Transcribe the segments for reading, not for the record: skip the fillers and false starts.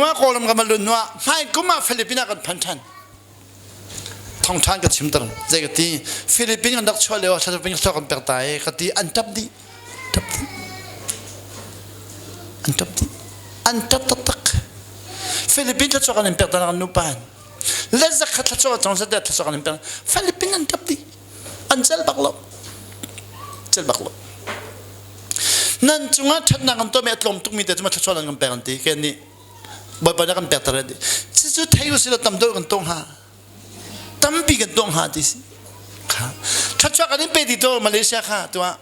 ah Kawlram kan va lun hnu ah hmai kum ah Philippines ah kan phan ṭhan. Thawngṭhan ka chimter. Zei ka ti Philippines kan rak chuah lio ah Philippines thluak kan pek ta i ka ti an ṭap dih. Ṭap dih. An ṭap dih. An ṭap taktak. Philippines thluachuah kan in pek ta kan nupa in. Le zakhat thluachuah cang sat thluachuah kan in pek. Philippines an ṭap dih. An cel bak lo. Cel bak lo. Nan cungah ṭhatnak an tuahmi a tlawm tukmi te cu ma thluachuah nan kan pek an ti. Ke nih Bawipa nih kan pek ter ti. Cucu thei usih law tam deuh kan tuah hnga. Tampi kan tuah hnga ti si. Kha. Thluachuah kan in pe ti to Malaysia kha tuah.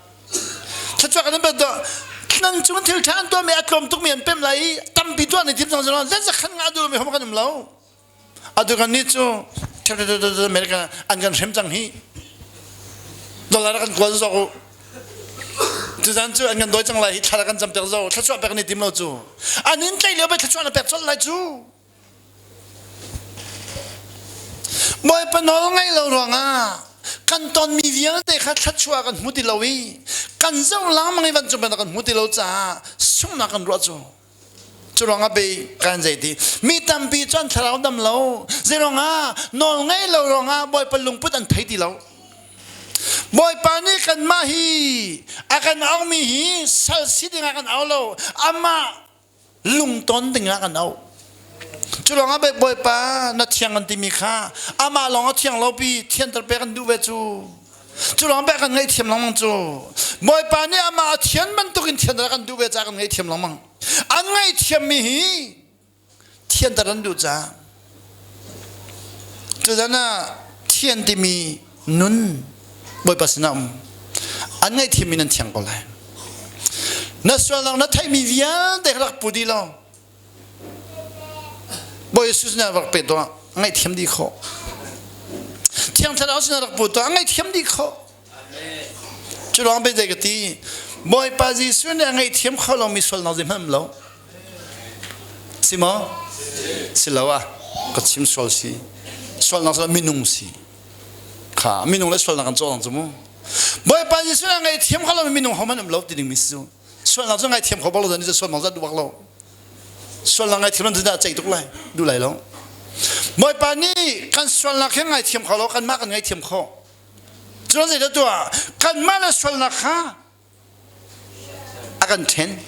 Thluachuah kan in pe to nan cung thil ṭha an tuahmi a tlawm tukmi an pem lai i tampi tuah ni tim cang zong zakhan nga duh mi hom kan um lo. Atu kan nih cu America an kan hrem cang hi. Dollar kan kual zok u. Tuzan cu an kan dawi cang lai hi thla kan cam pek zo thluachuah pek ni tim lo cu. An in tlai lio be thluachuah na pek colh lai cu. Bawipa nawl ngaih lo ruangah kan tonmi vialte kha thluachuah kan hmu ti lo i kan zoh lengmang i vancung bantuk kan hmu ti lo caah sunghnak kan ruah cu. Cu ruangah bei kan zei ti mi tampi cu an thlarau dam lo zei ruangah nawl ngei lo ruangah Bawipa lungput an thei ti lo. Bawipa nih kanmah hi a kan aumi hi sal si dingah kan au lo amah lungton dingah kan auh. Cu ruangah Bawipa na thiang kan timi kha amah lawng a thiang lo pi thianter pek kan duh ve cu. Cu ruang pek kan ngaihthiam lengmang cu. Bawipa nih amah a thian bantukin thianter kan duh ve caah kan ngaihthiam lengmang. An ngaihthiammi hi thianter an duh caah cuzan ah thian timi nun Bawipa sinah um an ngaihthiammi nan thiang ko lai. Na sualnak na theihmi vialte rak pu dih law Bawi Jesuh sinah rak pe tuah ngaihthiam dih khawh. Thiang Thlarau sinah rak pu tuah ngaihthiam dih khawh. Cu ruang pe zei ka ti Bawipa Jesuh nih a ngaihthiam kho lomi sualnak zeihmanh um lo. Si maw? Si lo ah ka chim sual si. Sualnak cu minung si. Kha minung le sualnak kan cawh cu mu. Bawipa Jesuh nih a ngaihthiam kho lomi minung hohmanh um lo ti dingmi si cu. Sualnak cu ngaithiam kho bak lo ni cu sualnak zat duh bak lo. Sualnak ngaithiam nan dah ceih tuk lai duh lai lo. Bawipa nih kan sualnak hi ngaithiam kho lo kanmah kan ngaithiam kho. Cun zeidah tuah? Kanmah le sualnak kha a kan ṭhen.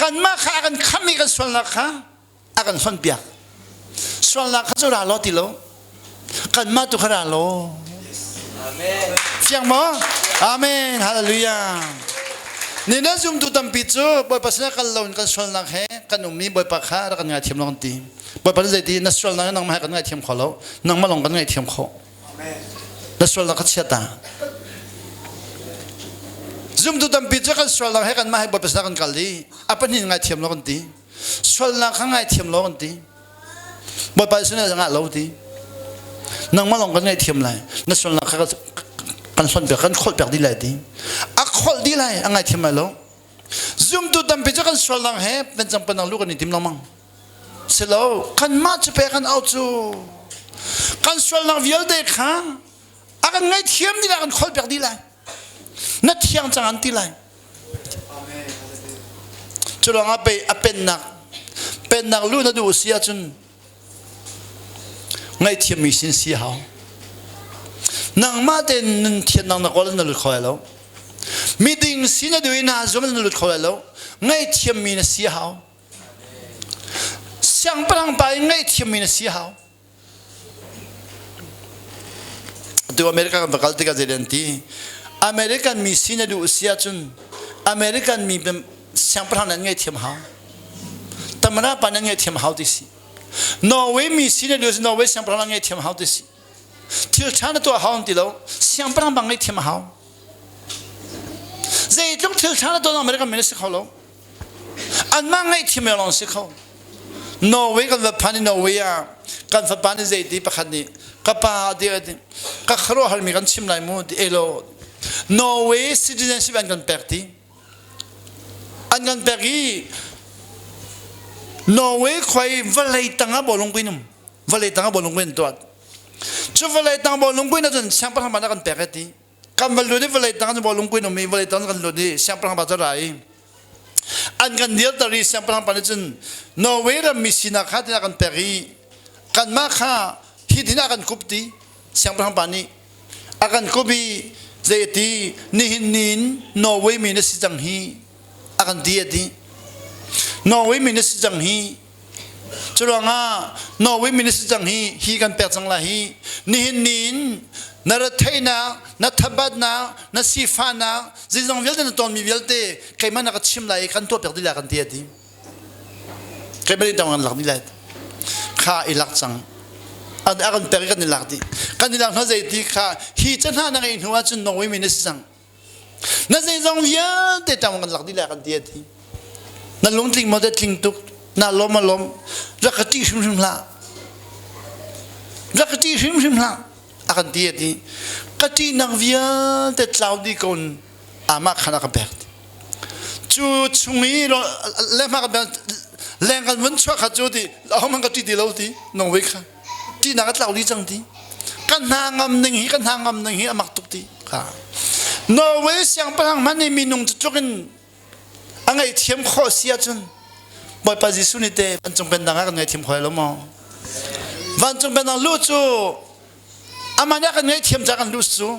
Kanmah kha a kan khamh i kan sualnak kha a kan hlonhpiak. Sualnak kha cu ra law ti lo. Kanmah tu kha ra law. Fiang maw? Amen. Hallelujah. Ni na zumtu tampi cu Bawipa sinah kal lo in kan sualnak he kan ummi Bawipa kha rak kan ngaithiam lo kan ti. Bawipa nih zeiti na sualnak he nangmah he kan ngaithiam kho lo. Nangmah lawng kan ngaihthiam khawh. Na sualnak kha chiat ah. Zumtu tampi cu kan sualnak he kanmah he Bawipa sinah kan kal i a pahnih ngaithiam lo kan ti. Sualnak kha ngaithiam lo kan ti. Bawipa sinah ngah lo ti. Nangmah lawng kan ngaihthiam lai. Na sualnak kha kan hlonh piak kan kholh piak dih lai ti. A kholh dih lai a ngaithiam lai lo. Zumtu tampi cu kan sualnak he pencang panang lu kan i tim lengmang. Si lo, kanmah cu pek an au cu. Kan sualnak vialte kha a kan ngaihthiam dih lai, kan kholpiak dih lai. Na thiang cang an ti lai. Cu ruangah pei a pennak pennak lu na duh si ahcun ngaihthiammi sin si hau. Nangmah tein nun thiannak na kawl na lut kho lai lo. Miding si na duh i naa zuam na lut kho lai lo. Ngaihthiammi na si hau. Siangpahrang pa in ngaihthiammi na si hau. Atu America kan va kal tikah zei an ti? American mi si na duh si ahcun American mi siangpahrang nan ngaihthiam hau. Tamara pa nan ngaihthiam hau ti si. Norway mi si na duh si Norway siangpahrang nan ngaihthiam hau ti si. Thil ṭha na tuah hau ti lo. Siangpahrang bang ngaihthiam a hau. Zeitluk thil ṭha na tuah American mi na si kho lo. Anmah ngaihthiam lawng si kho. Norway kan va phan i Norway ah kan fapa nih zeiti pakhat nih ka pa ti ka khuaruahharmi kan chim lai mu ti elo Norway citizenship an kan pek ti an kan pek i Norway khuai vawlei tang ah bawlung pui num vawlei tang ah bawlung pui an tuat cu vawlei tang bawlung pui na cun siangpahrang pa na kan pek ti kan va lut i vawlei tang bawlung pui num i vawlei tang kan lut i siangpahrang pa cu ra i. An kan dirter i siangpahrang pa nih cun Norway ram mi sinak kha tiah kan pek i kanmah kha hi din ah kan kup ti siangpahrang pa nih a kan kup i zei ti nihin ni in Norway mi na si cang hi a kan ti a ti. Norway mi na si cang hi. Curuangah Norway mi na si cang hi hi kan pek cang lai hi. Nihin ni in na retheihnak, na thabatnak, na sifahnak, zeizong vialte na tonmi vialte keimah na ka chim lai i kan tuah piak dih lai kan ti a ti. Keimah nih dang kan lak dih lai. Kha i lak cang. A kan pek i kan i lak dih. Kan i lak hna zei ti kha hi ca hna na ngeih hnu ahcun Norway mi na si cang. Na zeizong vialte ṭang kan lak dih lai kan ti a ti. Na lungtling maw tling tuk na lawm a lawm rak ka ṭih hrimhrim hlah rak ka ṭih hrimhrim hlah a kan ti a ti. Ka ṭihnak vialte tlau dih ko in amah khan a ka pek. Cu chung i lehma kan leng kan vun chuak kha cu ti ahohmanh ka ṭih ti lo ti nong ve kha. Ṭihnak a tlau dih cang ti. Kan hna ngam ning hi kan hna ngam ning hi a mak tuk ti. Kha. Norway siangpahrang hmanh nih minung cu tluk in a ngaihthiam khawh si ahcun Bawipa Jesuh nih te vancung pennak ah kan ngaihthiam khawh lo maw? Vancung pennak luh cu amah nih a kan ngaihthiam ca kan luh cu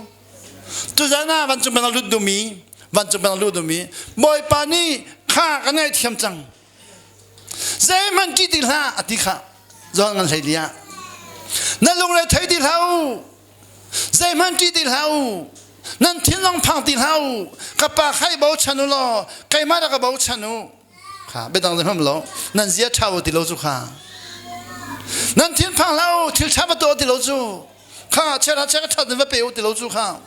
tuzan ah vancung pennak lut duhmi vancung pennak luh duhmi Bawipa nih kha kan ngaihthiam cang Zeihmanh ṭih ti hlah a ti kha Johan ngan hlei li ah na lungre thei ti hlah u zeihmanh ṭih ti hlah u nan thin zong phang ti hlah u ka pa kha i bochan u law keimah dah ka bochan u kha biadang zeihmanh lo nan zia ṭha u ti lo cu kha nan thin phang hlah u thil ṭha va tuah ti lo cu kha chia chia ka ṭhat va pe u ti lo cu kha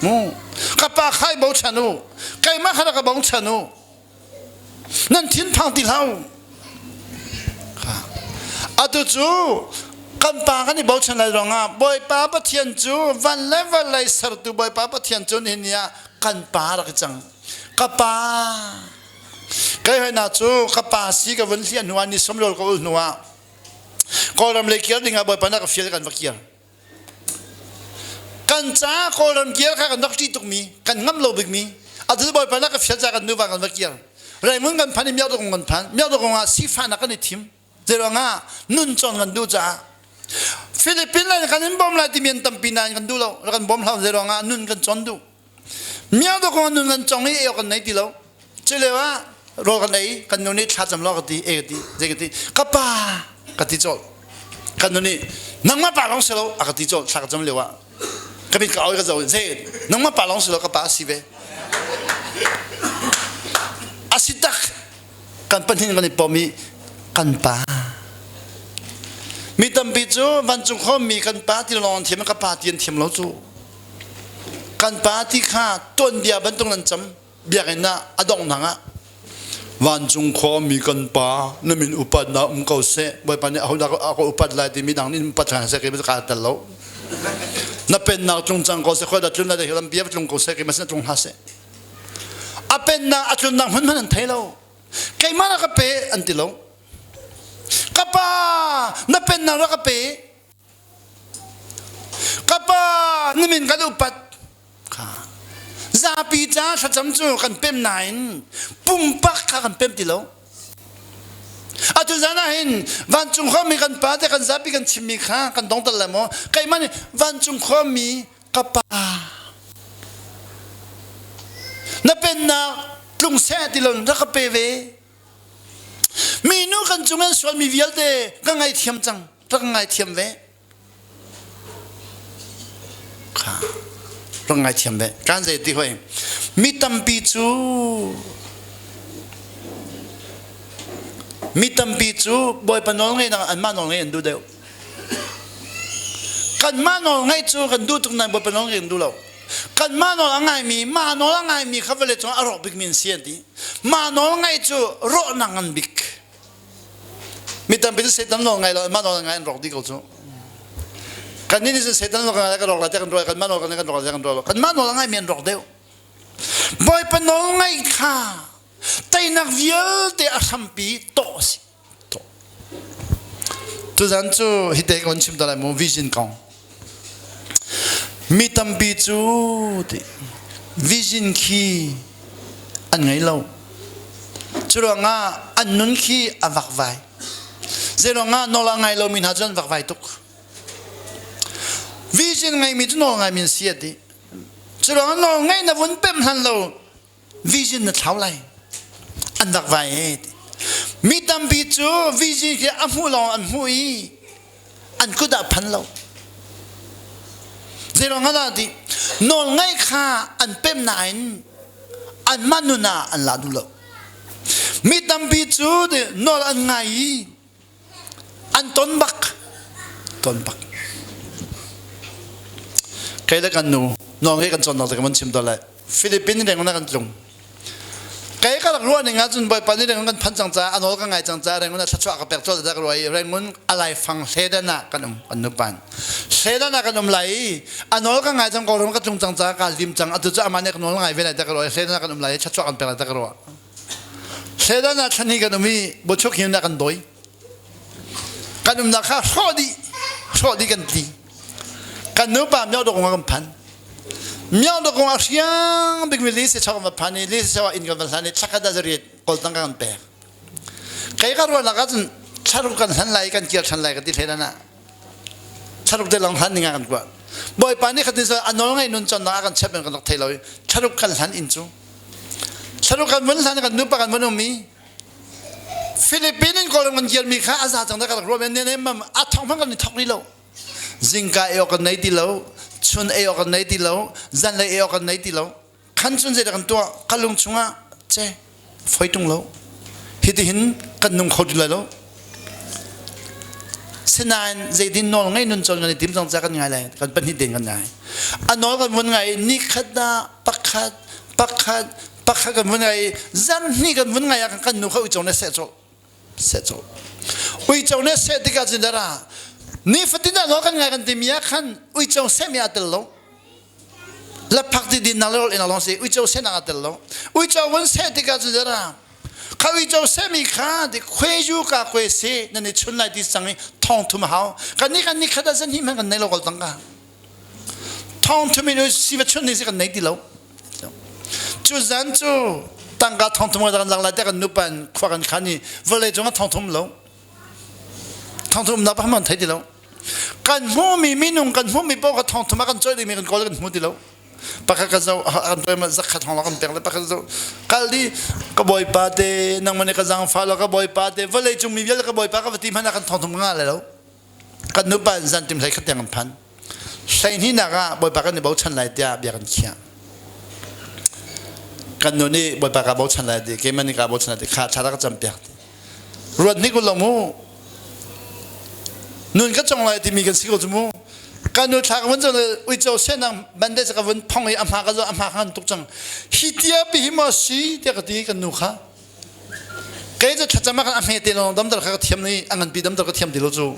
mu ka pa kha i bochan u keimah kha dah ka bochan u Nan thinphang ti hlah u. Atu cu kan pa kan i bochan lai ruangah Bawipa Pathian cu van le vawlei sertu Bawipa Pathian cu nihin ni ah kan pa rak i cang. Ka pa kei hoi cu ka pa si ka vun hliah hnu ah ni sawmlawl ka ul hnu ah Kawlram lei kir ding ah Bawipa na ka fial kan va kir. Kan ca Kawlram kir kha kan rak ṭih tukmi, kan ngamh lo bikmi, atu Bawipa na ka fial ca kan nuva kan va kir. Raimund kan phan i Miakdawkung kan phan. Miakdawkung ah sifahnak kan i thim. Zeiruangah nun cawn kan duh caah. Philippines lai kan in bawm lai timi an tampi nain kan duh lo. Rak kan bawm hlah zeiruangah nun kan cawn duh. Miakdawkung ah nun kan cong i ei awk kan nei ti lo. Culio ah rawl kan ei, kan nu nih thlacam law ka ti, ei ka ti, zei ka ti, ka pa ka ti colh. Kan nu nih nangmah pa lawng si lo a ka ti colh thla ka cam lio ah. Ka mit ka oi ka zoh zei nangmah pa lawng si lo ka pa a si ve. A si tak kan pahnih kan i pom i kan pa. Mi tampi cu vancung khuami kan pa ti lawng an thiam ka pa ti an thiam lo cu. Kan pa ti kha tuanbia bantuk nan cam. Biakinn ah a donghnak ah vancung khuami kan pa na min upatnak um ko seh Bawipa nih ahodah a ka upat lai timi dang nih upat hna seh kei kaa tel lo na pennak tlung cang ko seh khoi dah tlun lai lam bia tlung ko seh kei masin tlung hna seh a pennak a tlunnak hmun hmanh an thei lo keimah na ka pe an ti lo ka pa na pennak rak ka pe Ka pa na min kan upat. Kha. Zapi ca thlacam cu kan pem nain pumpak kha kan pem ti lo. Atu zan ah hin vancung khuami kan pa te kan zapi kan chimmi kha kan dong tal lai maw? Keimah nih vancung khuami ka pa na pennak tlung seh ti lo rak ka pe ve. Minu kan cung an sualmi vialte ka ngaithiam cang, rak ngaithiam ve. Kha, rak ngaithiam ve. Kan zei ti hoi. Mi tampi cu mi tampi cu Bawipa nawl ngeihnak anmah nawl ngeih an duh deuh. Kanmah nawl ngeih cu kan duh tuk nain Bawipa nawl ngeih kan duh lo. Kanmah nawl a ngaimi, mah nawl a ngaimi kha vawlei cung ah a rawk bikmi an si an ti. Mah nawl ngaih cu rawhnak ngan bik. Mi tampi cu Satan nawl ngai lo, mah nawl ngai an rawk dih ko cu. Kannih nih cun Satan nawl ngai kan rawk lai tiah kan ruah, kanmah nawl kan rawk lai tiah kan ruah lo. Kanmah nawl a ngaimi an rawk deuh. Bawipa nawl ngaih kha teinak vialte a hrampi tawh a si. Tuzan cu hite ka van chim ta lai mu vision kong. Mi tampi cu ti vision khi an ngei lo. Curuangah an nun khi a vakvai. Zeiruangah nawl a ngai lomi hna cu an vakvai tuk. Vision ngeimi cu nawl ngaimi an si a ti. Curuangah nawl ngeih na vun pemh hlan lo vision na thlau lai. An vakvai e ti. Mi tampi cu vision khi a hmuh lawng an hmuh i an kut ah phan lo. Zeiruangah dah ti nawl ngaih kha an pemh nain anmah nun ah an la duh lo. Mi tampi cu nawl an ngai i an ton bak ton bak. Kei le kan nu nawl ngeih kan cawnnak te ka van chim to lai. Philippines reng na kan tlung. Kei ka rak ruah ning ahcun Bawipa nih Rangoon kan phanh cang caah a nawl ka ngai cang caah Rangoon ah thluachuah ka pek colh ka ruah i Rangoon a laifang hledan ah kan um kan nupan. Hledan ah kan um lai i a nawl ka ngai cang Kawlram ka tlung cang caah kaa lim cang atu cu amah nih ka nawl ngai ve lai ta ka ruah i hledan ah kan um lai i thluachuah kan pek lai ta ka ruah. Hledan ah thlani kan um i Bochuk hin ah kan dawi. Kan umnak kha hrawh dih hrawh dih kan tli. Kan nupa myo dok kan phan. Myo dok a hriang bik mi li se chok va phan i li se chok in kan va hlan i thlakhat ah zariat kawltang kan pek. Kai ka ruahnak ahcun thlaruk kan hlan lai kan kir than lai ka ti thlen ah thlaruk te long hlan ning ah kan kuah. Bawipa nih khatin a nawl ngai nun chon ah kan chep kan rak thei lo i thlaruk kan hlan in cu thlaruk kan vun hlan kan nupa kan vun um i Philippine in Kawlram kan kirmi kha a za cang da ka rak ruah men ne mam a thong hmang kan i thok rih lo. Zingka ei awk kan nei ti lo, chun ei awk kan nei ti lo, zanlei ei awk kan nei ti lo. Khan cun zeidah kan tuah? Ka lung chungah ce foi tung lo. Hitihin kan nung kho ti lai lo. Sinain zeitin nawl ngei nun cawn kan i tim cang ca kan ngai lai kan pahnih den kan ngai. A nawl kan vun ngai ni khat ah pakhat pakhat pakhat kan vun ngai zan hnih kan vun ngai ah kan nu kha uico ne seh cawh seh cawh uico ne seh tikah cun dara nifatin ah nawl kan ngai kan timi ah khan uico sehmi aa tel lo laphak ti din nak le rol in lawng si uico seh nak aa tel lo uico vun seh tikah cun dara kha uico sehmi kha ti khueju ka khuai se nan i chun lai ti sang i thong thum hau kan ni kan ni khat ah zan hi hmanh kan nei lo kol tang ka thong thum in si va chun ni si kan nei ti lo Cu zan cu tangka thongthum kan lang lai te kan nupan khua kan khan i vawlei cung ah thongthum lo. Thongthum na pa man thei ti lo. Kan hmuhmi minung kan hmuhmi paoh ka thongthum ah kan cawi dingmi kan kawl kan hmu ti lo. Pakhat ka zo kan tuai ma zakhat hong kan pek le pakhat zo kal di ka bawipa te nangmah nih ka zaangfah lo ka bawipa te vawlei cung mi vialte ka bawipa ka va ti hmanh ah kan thongthum nga le lo. Kan nupa in zan tim hlei khat tiang kan phan. Hleihnihnak ah Bawipa kan i bochan lai tiah bia kan khiah. Kan nu nih Bawipa kaa bochan lai ti, keimah nih kaa bochan lai ti, kha thla ka campiak ti. Ruat hnik u law mu. Nun ka cong lai timi kan si ko cu mu. Kan nu thla ka vun cang uico senang bandage ka vun phong i a hma ka zo a hma ka ngan tuk cang. Hi tia pi hi maw si tiah ka ti kan nu kha. Kei cu thlacam ah khan a hmete lawng damter kha ka thiam i a nganpi damter ka thiam ti lo cu.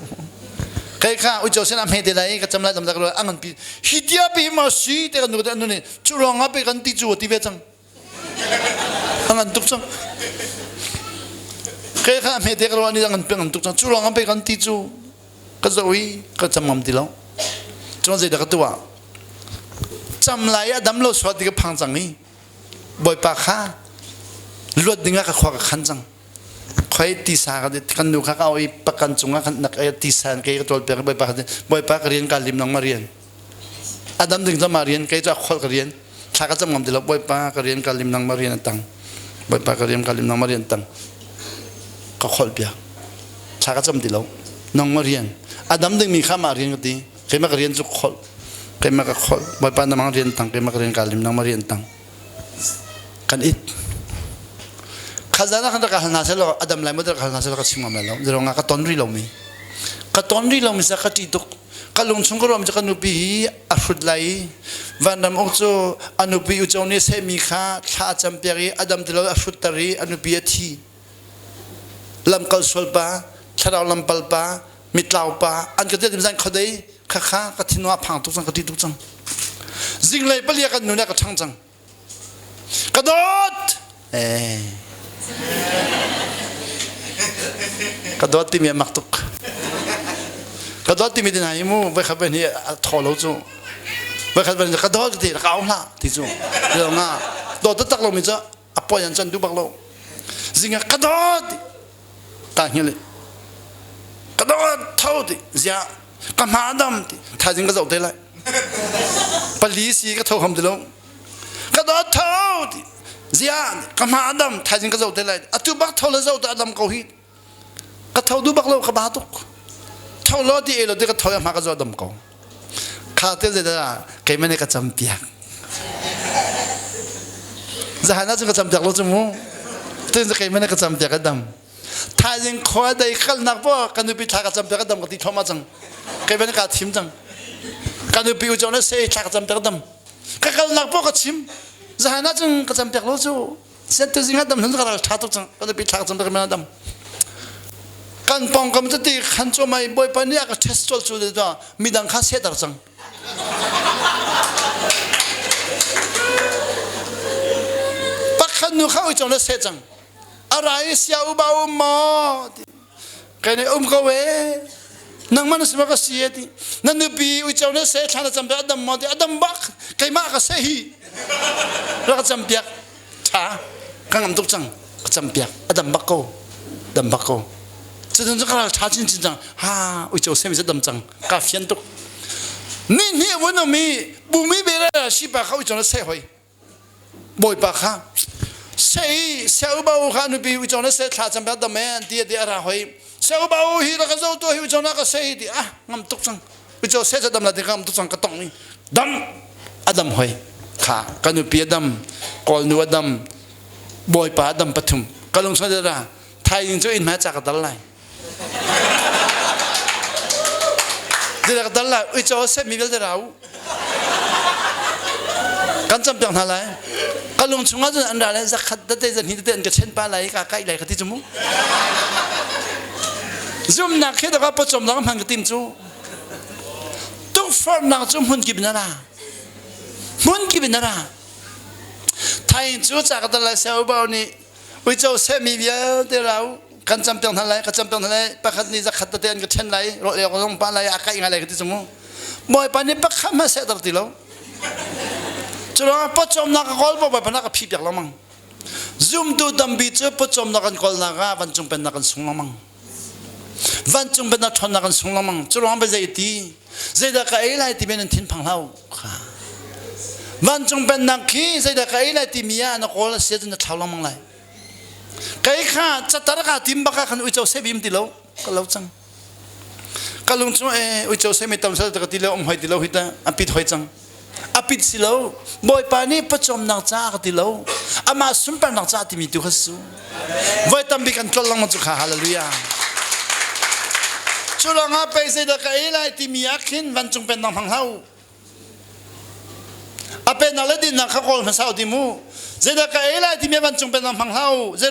Kei kha uico sin a hmete lai ka cam lai damter ka a nganpi hi tia pi ma si te kan nu te nu nih cu ruang ah pe kan ti cu ti ve cang. A ngan tuk cang. Kei kha a hmete ka ruah ni a ngan pi ngan tuk cang. Cu ruang ah pe kan ti cu ka zoh i ka cam ngam ti lo. Cun zeidah ka tuah? Cam lai a dam lo sual ti ka phang cang i Bawipa kha luat dingah ka khua ka khan cang. Khoi tisa ka kan nu kha ka oi pakan cungah khan nak ai tisa ke ka tol pek Bawipa kha Bawipa ka rian ka lim nang ma rian. Adam ding ma rian ke cha khol ka rian. Thla ka cam ngam ti lo Bawipa ka rian ka lim nang ma rian tang. Bawipa ka rian ka lim nang ma rian tang. Ka khol piak. Thla ka cam ti lo. Nang ma rian. Adam ding mi kha ma rian ka ti. Keimah ka rian cu kholh. Keimah ka kholh. Bawipa na mang rian tang, keimah ka rian kaa lim, nangmah rian tang. Kan it. Khazana kan rak hal hna selaw adam lai mo rak hal hna selaw ka chim ngam lai lo. Zerong ka ton ri lo mi. Ka ton ri lo mi sa ka ṭih tuk. Ka lung chung ka ruam cu ka nupi hi a hrut lai i vanram uk cu a nupi uco nih sehmi kha thla a cam piak i adam ti lo a hrutter i a nupi a thi. Lamkal sual pa, thlarau lampal pa, mitlau pa an ka tel zan khodei kha kha ka thin a phang tuk cang ka ti tuk cang zinglei palia kan nu ne ka ṭhang cang ka dawt eh ka dawt timi a mak tuk ka dawt timi din hai mu voi khat voi hi a thaw lo cu voi khat voi ka dawt ti ka au hlah ti cu nga dawt tak lo mi cu a poi an can duh bak lo. Zing ah ka dawt ta hngil ka dawt tho ti zia ka hma dam ti thaizing ka zoh te lai pali si ka tho kham ti lo ka dawt tho ti zia ka hma dam thaizing ka zoh te lai atu bak tho le zoh ta adam ko hi ka tho du bak lo ka ba tuk tho lo ti e lo ti ka tho ya hma ka zoh dam ko kha te ze da keimah nih ka cam piak zahan ah cun ka cam piak lo cu mu tun keimah nih ka cam piak a dam thaizing khua dei kalnak po ka nupi thla ka cam piak a dam ka ti thoma cang keimah nih ka thim cang ka nupi u na se thla ka cam piak a dam ka kalnak po ka chim zahan ah cun ka cam piak lo cu Sian tu zing ah dam hun ka ral tha tuk cang kan pi thlak cang ka dam kan pongkam cu ti khan cu mai bawipa nih a ka test col cu da midang kha seter cang pakhat nu kha ui cong le se cang arai sia u ba um maw Kai nih um ko e nangmah na sima ka si e ti na nupi uico na se thla na cam piak adam maw ti adam bak keimah ka se hi rak ka cam piak tha ka ngam tuk cang ka cam piak adam bak ko dam bak ko cutin cu ka ral tha chin chin cang ha uico se mi dam cang ka fian tuk ni hni vun um i bumi bere si pa kha uico na se hoi Bawipa kha sei seu kha nupi uico na se thla cam dam en ti ti ara hoi seu hi ra ka zo to hi uico na ka sei ti ah ngam tuk cang uico se dam la ti ngam tuk cang ka tong ni dam adam hoi kha ka nupi adam kawl nu adam bawipa adam pathum ka lung sa ra thai in chu in ma cha ka dal lai Dil ka dal lai uico se mi vialte ra u kan cam piak hna lai ka lung chungah cun an ra lai zakhat date zahnih date an ka chen pa lai ka kai lai ka ti cu mu zumnak khi daka pawcawm dang hman ka tim cu tukforhnak cu hmun kip in a ra hmun kip in a ra thaing cu ca ka dal lai seu bao nih Uico sehmi vialte ra u kan campiak hna lai ka campiak hna lai pakhat nih zakhat tete an ka ṭhen lai rawh leo zong pa lai a kaih ngai lai ka ti cu mu Bawipa nih pakhat hmanh sehter ti lo cu ruangah pawcawmnak ka kawl Bawipa nak ka phih piak lengmang zumtu tampi cu pawcawmnak kan kawlnak ah vancung pennak kan sung lengmang vancung pennak ṭhawnnak kan sung lengmang cu ruangah zei ti zeidah ka ei lai timi nan thin phang hlah u vancung pennak khi zeidah ka ei lai timi ah na kawl a si ahcun na thlau lengmang lai kei kha catar ka tim bak ah khan uico sebim ti lo ka lo cang ka lung chung e uico semi tam sal ka ti lo um hoi ti lo hi ta a pit hoi cang a pit si lo bawipa nih pawcawmnak ca ka ti lo amah sunparnak ca timi tu kha su voi tampi kan tlol lengmang cu kha hallelujah cu lawngah pei zeidah ka ei lai timi ah khin vancung pennak hmang hlah u a pennak le dinnak kha kawl hmasa u ti mu zeidah ka ei lai timi vancung pennak hmang hlah u zei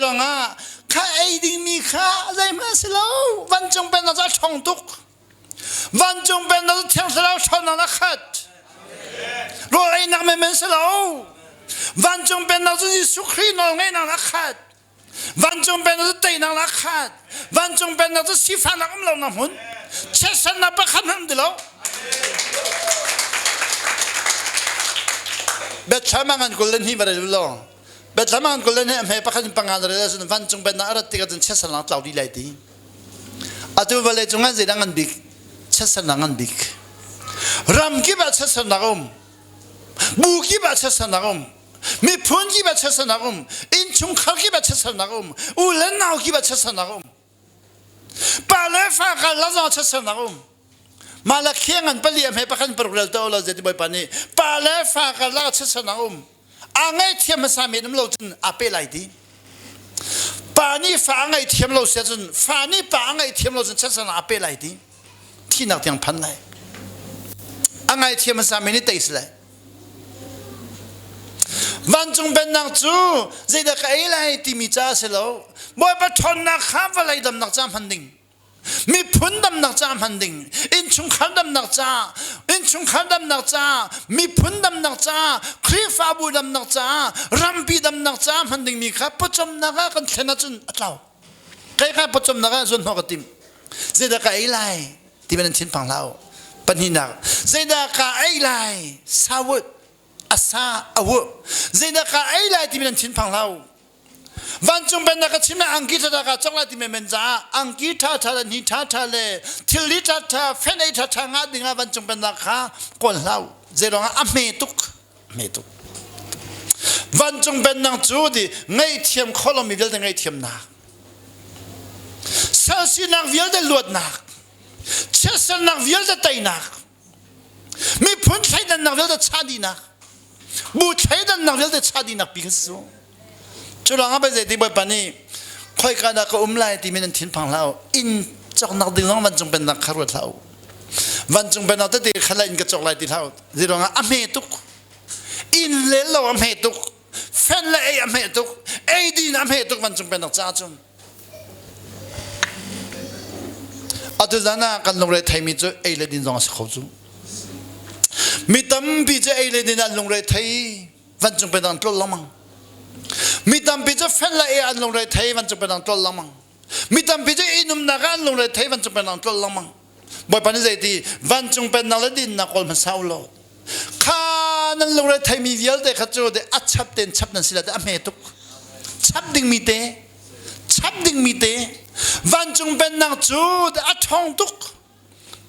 kha ei dingmi kha zeihmanh si lo vancung pennak cu a ṭhawng tuk Vancung pennak cu Thiang Thlarau ṭhawnnak a khat. Rawl einak menmen si lo. Vancung pennak cu Jesuh Khrih nawlngeihnak a khat. Vancung pennak cu teinak a khat. Vancung pennak cu sifahnak um lonak hmun. Chiatsernak pakhat hmanh um ti lo. Bethlehem ah ngan 22 va rel law Bethlehem ah ngan 22 a hme pakhat in panga na rel ahcun vancung pennak a rat tikah cun chiatsernak tlau dih lai ti. Atu vawlei cungah zeidah ngan bik? Chiatsernak ngan bik. Ram kip ah chiatsernak a um. Bu kip ah chiatsernak a um. Miphun kip ah chiatsernak a um. Innchungkhar kip ah chiatsernak a um. U le nau kip ah chiatsernak a um. Pa le fa karlak zong ah chiatsernak a um. Mah le khiang an pali a hme pakhat paruk rel to lo zeti bawipa nih pa le fa karlak ah chiatsernak a um. A ngaihthiam hmasa men um lo cun aa pe lai ti. Pa nih fa a ngaihthiam lo si ahcun fa nih pa a ngaihthiam lo cun chiatsernak aa pe lai ti. Thihnak tiang phan lai. A ngaihthiam hmasa men nih tei si lai. Vancung pennak cu zeidah ka ei lai timi ca a si lo. Bawipa ṭhawnnak kha vawlei damnak ca hman ding. Miphun damnak ca hman ding, innchungkhar damnak ca, innchungkhar damnak ca, miphun damnak ca, Khrihfabu damnak ca, rampi damnak ca hman dingmi kha pawcawmnak ah kan thlen ahcun a tlau. Kai kha pawcawmnak ah zuan hnawh ka tim. Zeidah ka ei lai ti nan thinphang hlah u. Pahnihnak, zeidah ka ei lai? Sawut, a sa, a wu. Zeidah ka ei lai timi nan thinphang hlah u. Vancung pennak ka chim na angki ṭha ka cawk lai ti menmen caah angki ṭha ṭha le hni ṭha ṭha le thilri ṭha ṭha fen ei ṭha ṭha ngah dingah vancung pennak kha kawl hlah u. Zeiruangah a hme tuk. Hme tuk. Vancung pennak cu ti ngaihthiam kho lomi vialte ngaihthiamnak. Sal sinak vialte luatnak. Chiatsernak vialte teinak. Miphun thleidannak vialte chah dihnak. Bu thleidannak vialte chah dihnak pi kha si cu. Cu ruangah pei zeiti Bawipa nih khoika dah ka um lai timi nan thinphang hlah u. Inn cawknak ding zong vancung pennak kha ruat hlah u. Vancung pennak tete kha la inn ka cawk lai ti hlah u. Zei ruangah a hme tuk. Inn le lo a hme tuk. Fen le ei a hme tuk. Eidin a hme tuk vancung pennak caah cun. Atu zan ah kan lungre theimi cu ei le din zong a si kho cu. Mi tampi cu ei le din an lungre thei vancung penang tlol lengmang. Mi tampi cu fen le ei an lungre thei vancung penang tlol lengmang. Mi tampi cu innumnak ah an lungre thei vancung penang tlol lengmang. Bawipa nih zeiti vancung pennak le dinnak kawl hmasa u law kha nan lungre theimi vialte kha cu a chap ten chap nan si la a hme tuk chap dingmi te chap dingmi te vancung pennak cu a ṭhawng tuk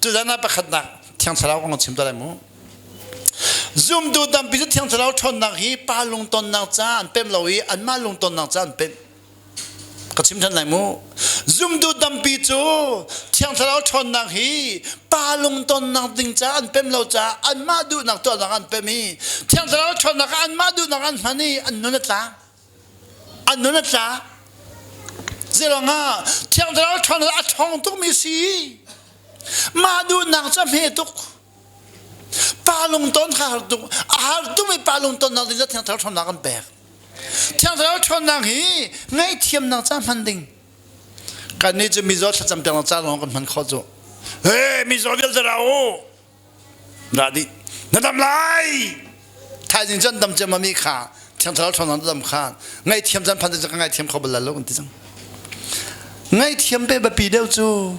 tuzan ah pakhatnak thiang thlarau kong chim ta lai mu zumtu tampi cu thiang thlarau ṭhawnnak hi pa lungtonnak ca an pem lo i anmah lungtonnak ca an pem Ka chim ṭhan lai mu. Zumtu tampi cu Thiang Thlarau ṭhawnnak hi pa lungtonnak ding ca an pem lo caah anmah duhnak tuahnak an pem i Thiang Thlarau ṭhawnnak ah anmah duhnak an hman i an nun a tla. An nun a tla. Zeiruangah Thiang Thlarau ṭhawnnak a ṭhawng tukmi si. Mah duhnak cu a hme tuk. Pa lungton kha har tuk. A har tukmi pa lungtonnak ding ca Thiang Thlarau ṭhawnnak an pek. Thiang Thlarau ṭhawnnak hi ngaihthiamnak ca hman ding. Kannih cu mizaw thlacam piaknak ca lawng kan hman khawh cu. Hey, mizaw vialte ra u. Ra dih. Na dam lai. Thaizing cun dam ciam mi kha Thiang Thlarau ṭhawnnak na dam kha ngaihthiam caan phan cu ka ngaithiam kho bal lo kan ti cang. Ngaihthiam pe biapi deuh cu.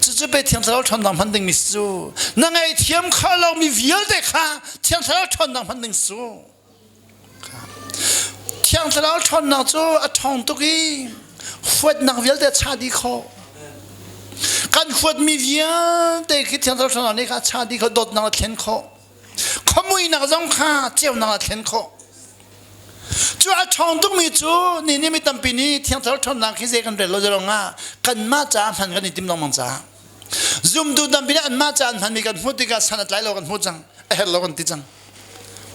Cucu pe Thiang Thlarau ṭhawnnak hman ding mi cu. Na ngaihthiam kho lo mi vialte kha Thiang Thlarau ṭhawnnak hman ding cu. Thiang Thlarau ṭhawnnak cu a ṭhawng tuk i huatnak vialte a chah dih khawh. Kan huatmi vialte khi Thiang Thlarau ṭhawnnak nih kha a chah dih khawh, dawtnak a thlen khawh. Khuamuihnak zong kha ceunak a thlen khawh. Cu a ṭhawng tukmi cu ni nih mi tampi nih Thiang Thlarau ṭhawnnak hi zei kan rel lo zerong ah kanmah caah hman kan i tim lengmang caah zumtu tampi nih anmah caah an hmanmi kan hmuh tikah san a tlai lo kan hmuh cang, a herh lo kan ti cang.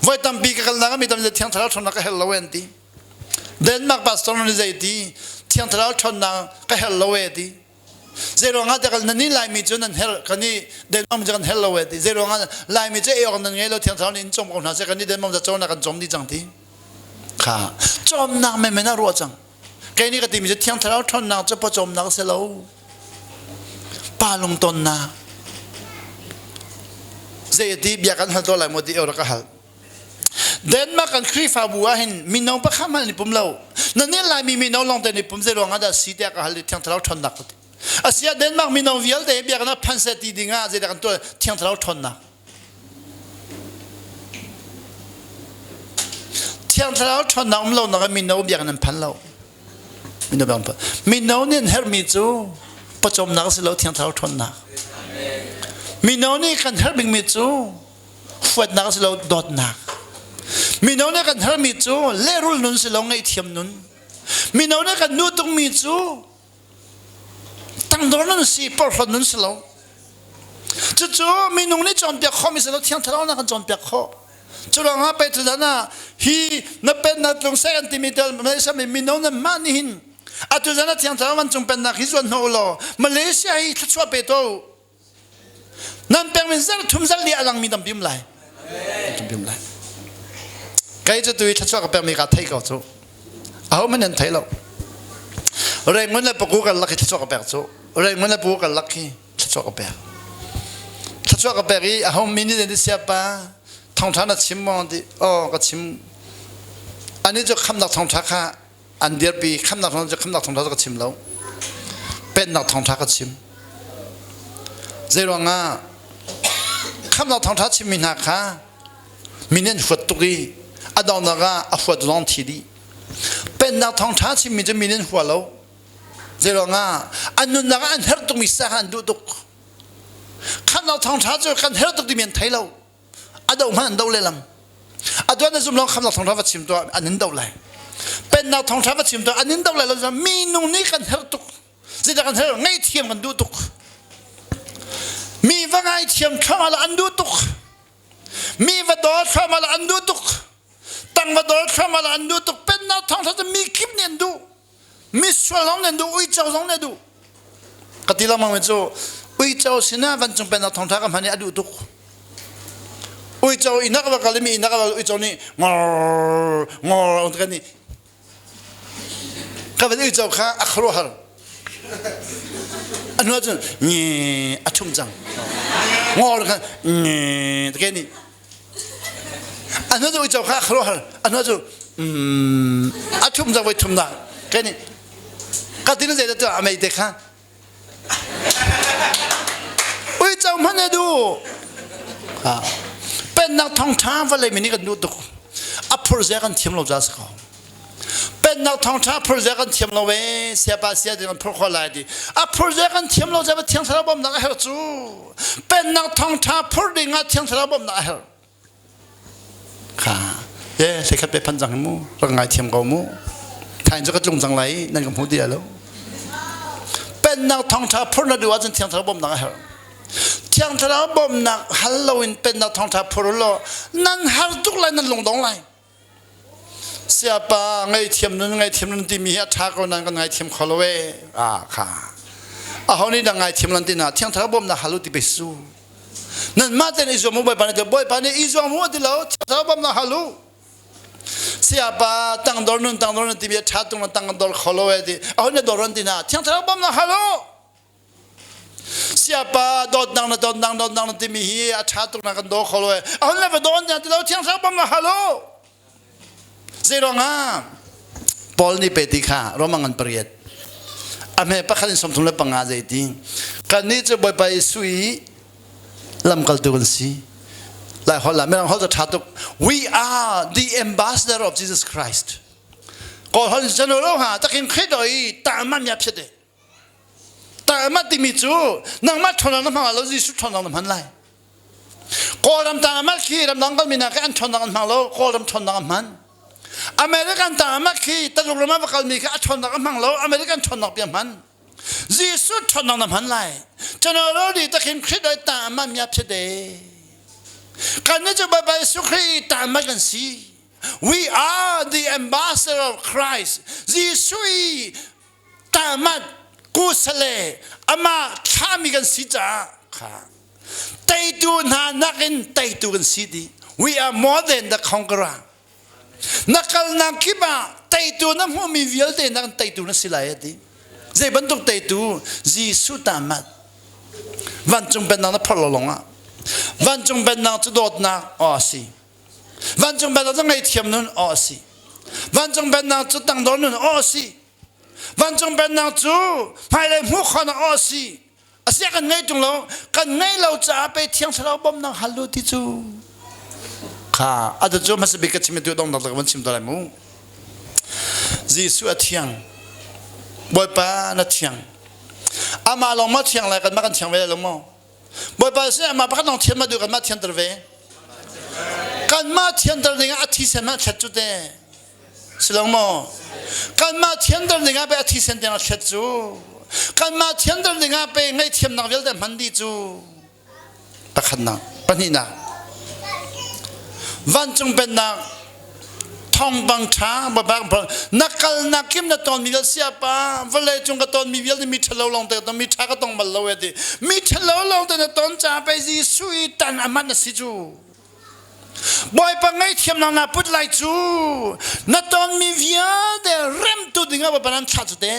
Voi tampi ka kalnak ah mi tampi Thiang Thlarau ṭhawnnak ka herh lo an ti. Denmark pastor nih zei ti Thiang Thlarau ṭhawnnak ka herh lo e ti. Zei ruangah dah nan nih Laimi cu nan herh kan i Denmark mi cu kan herh lo e ti. Zei ruangah Laimi cu ei awk nan ngei lo Thiang Thlarau nih in cawm ko hna seh kan nih Denmark ca cawmnak kan cawm dih cang ti. Kha cawmnak menmen ah ruah cang. Kei nih ka timi cu Thiang Thlarau ṭhawnnak cu pawcawmnak a si lo. Pa lungtonnak. Zei ti bia kan hal to lai maw ti rak ka hal. Denmark kan Khrihfabu ah hin mino pakhat hmanh an i pum lo. Na nih Laimi mino lawng te an i pum zei ruang ah dah si tiah ka hal i Thiang Thlarau ṭhawnnak ka ti. Asiah Denmark mino vialte bia kan phan seh ti ding ah zeidah kan tuah Thiang Thlarau ṭhawnnak. Thiang Thlarau ṭhawnnak um lonak ah mino biakinn an phan lo. Mino biakinn phan. Mino nih an herhmi cu pawcawmnak a si lo Thiang Thlarau ṭhawnnak. Mino nih kan herh bikmi cu huatnak a si lo dawtnak. Mino nih kan herhmi cu lehrul nun si lo ngaihthiam nun. Mino nih kan duh tukmi cu tangdor nun si porhlawt nun si lo cucu minung nih cawnpiak khawhmi si lo thiang thlarau na kan cawnpiak khawh cu ruangah pei tutan ah hi na pennak tlung seh an timi tel Malaysia mi mino nan mah nih hin atu zan ah thiang thlarau vancung pennak hi zuan hnawh law Malaysia hi thluachuah pe to Nan peng min zarh thum zarh li a langmi tampi um lai. Tampi um lai. Kei cu tui thluachuah ka pekmi ka thei ko cu. Aho hmanh nan thei lo. Rengun le paku kan lak i thluachuah ka pek cu. Rengun le paku kan lak hi thluachuah ka pek. Thluachuah ka pek i aho mi nih nan siapa thawngṭha na chim maw ti oh ka chim. Ani cu khamnak thawngṭha kha an dirpi khamnak thawng cu khamnak thawngṭha cu ka chim lo pennak thawngṭha ka chim zei ruangah khamnak thawngṭha chimmi hna kha mi nih an huat tuk i a donghnak ah a huat zong thi dih. Pennak thawngṭha chimmi cu mi nih an hua lo. Zeiruangah an nunnak ah an herh tukmi sa kha an duh tuk. Khamhnak thawngṭha cu kan herh tuk timi an thei lo. A doh hmanh an doh lehlam. A tuan na zum lawng khamhnak thawngṭha va chim tuah an in doh lai. Pennak thawngṭha va chim tuah an in doh lai lo. Minung nih kan herh tuk. Zeidah kan herh? Ngaihthiam kan duh tuk. Mi va ngaithiam thluahmah lah an duh tuk. Mi va daw thluahmah lah an duh tuk. Tang va daw thluahmah lah an duh tuk. Pennak thawngṭha cu mi kip nih an duh. Misual zong nih an duh, uico zong nih a duh. Ka ti lengmang mi cu uico sinah vancung pennak thawngṭha ka hman i a duh tuk. Uico inn ah ka va kal i mi inn ah ka va uico nih ngor ngor kan nih ka van uico kha a khuaruahhar. A hnu ahcun nge a ṭhum cang. Ngor kha nge te nih a hnu cu uico kha a khuaruahhar. A hnu cu a ṭhum cang voi thumnak. Ke nih ka tin zei dah a mei te kha Uico hmanh a duh. Pennak thawngṭha vawlei mi nih kan duh tuk. A phur zia kan thiam lo ca si ko. Pennak thawngṭha phur zia kan thiam lo ee siapa sia ti kan phur khawh lai ti. A phur zia kan thiam lo ca Thiang Thlarau bawmhnak a herh cu. Pennak thawngṭha phur ding ah Thiang Thlarau bawmhnak a herh. Kha ye sei khat pe phan cang mu rak ngai thiam ko mu. Thain cu ka tlung cang lai nan ka hmu ti lo. Pennak thawngṭha phur na duh ahcun Thiang Thlarau bawmhnak a herh. Thiang Thlarau bawmhnak hal loin pennak thawngṭha phur law nan har tuk lai nan lungdong lai. Siapa ngaihthiam nun ngaihthiam nun timi hi a ṭha ko nan kan ngaithiam kho lo ee. Ah kha. Aho nih dah ngaithiam lan ti na Thiang Thlarau bawmhnak hal u ti pe su. Nanmah tein i zuam u Bawipa nih Bawipa nih i zuam u ti lo Thiang Thlarau bawmhnak hal u. Sayapa tangdor nun tangdor nun timi a ṭha tung na tangdor kho lo e ti aho na dor an ti na Thiang Thlarau bawmhnak hal u. Siapa dawtnak na dawtnak dawtnak na timi hi a ṭha tuk na kan daw kho lo e aho na va daw an ti lo Thiang Thlarau bawmhnak hal u. Zeiruangah Paul nih pe ti kha Roma ngan pariat a hme pakhat in 35 zei ti kannih cu Bawipa Jesuh i lamkaltu kan si lai holh la mirang holh cu ṭha tuk we are the ambassador of Jesus Christ kawl holh chan lo ha takin Khrih doi ta ma mya phet e ta ma timi cu nangmah ṭhawnnak na hmang lo Jesuh ṭhawnnak na hman lai Kawlram tang amat khi ramdang kalmi hna khi an ṭhawnnak an hmang lo Kawlram ṭhawnnak an hman American tang amat khi Taluk ram ah va kalmi khi a ṭhawnnak an hmang lo American ṭhawnnak pi a hman Jesuh ṭhawnnak na hman lai General takin Khrih doi ta ama mia phete kan ni cu Bawipa Jesuh Khrih ta ama kan si We are the ambassador of Christ. Jesuh i tamat kusale amah thlami kan si caah kha teitu hna nakin teitu kan si dih. We are more than the conqueror. Na kalnak kip ah teitu na hmuhmi vialte nakin teitu na si lai a ti. Zei bantuk teitu? Jesuh tamat. Vancung pennak na phorh lo lawng ah. Vancung pennak cu dawtnak aw a si. Vancung pennak cu ngaihthiam nun aw a si. Vancung pennak cu tangdor nun aw a si. Vancung pennak cu hmailei hmuh khawhnak aw a si. Asiah kan ngei ṭung lo, kan ngei lo caah pei Thiang Thlarau bawmhnak hal lu ti cu. Kha, atu cu hmasa bik ka chim tu dong tak van chim ta lai mu. Jesuh a thiang. Bawipa na thiang. Amah lawng ma thiang lai kan mah kan thiang ve lai lo maw? Bawipa sin amah pakhat lawng thian ma duh kan mah thianter ve. Kan mah thianter ding ah a thisen ma thlet cu te. Si lo maw? Kanmah thianter ding ah pe a thisen tiang a thlet cu. Kanmah thianter ding ah pe ngaihthiamnak vialte hman dih cu. Pakhatnak, pahnihnak. Vancung pennak thawngpang ṭha babak na kalnak kim na ton mi vial siapa vawlei cung ka ton mi vialte mi ṭhalo lawng te ka ton mi ṭha ka tong bal lo e ti mi ṭhalo lawng te na ton ca pe Jesuh i tan a man a si cu Bawipa ngaihthiamnak naa put lai cu na tonmi vialte remtu dingah Bawipa nan thlah cu te.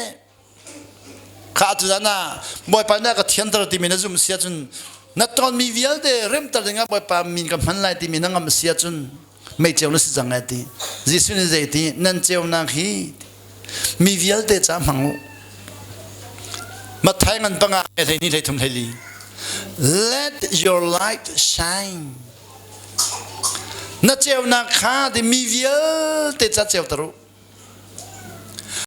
Kha atu zan ah Bawipa nih a ka thianter timi na zumh si ahcun na tonmi vialte remter dingah Bawipa min ka hman lai timi na ngamh si ahcun mei ceu na si cang lai ti. Jesuh nih zei ti nan ceunak hi mi vialte ca hmang u. Matthai ngan panga 12 hlei thum hlei li. Let your light shine. Na ceunak kha ti mi vialte ca ceuter u.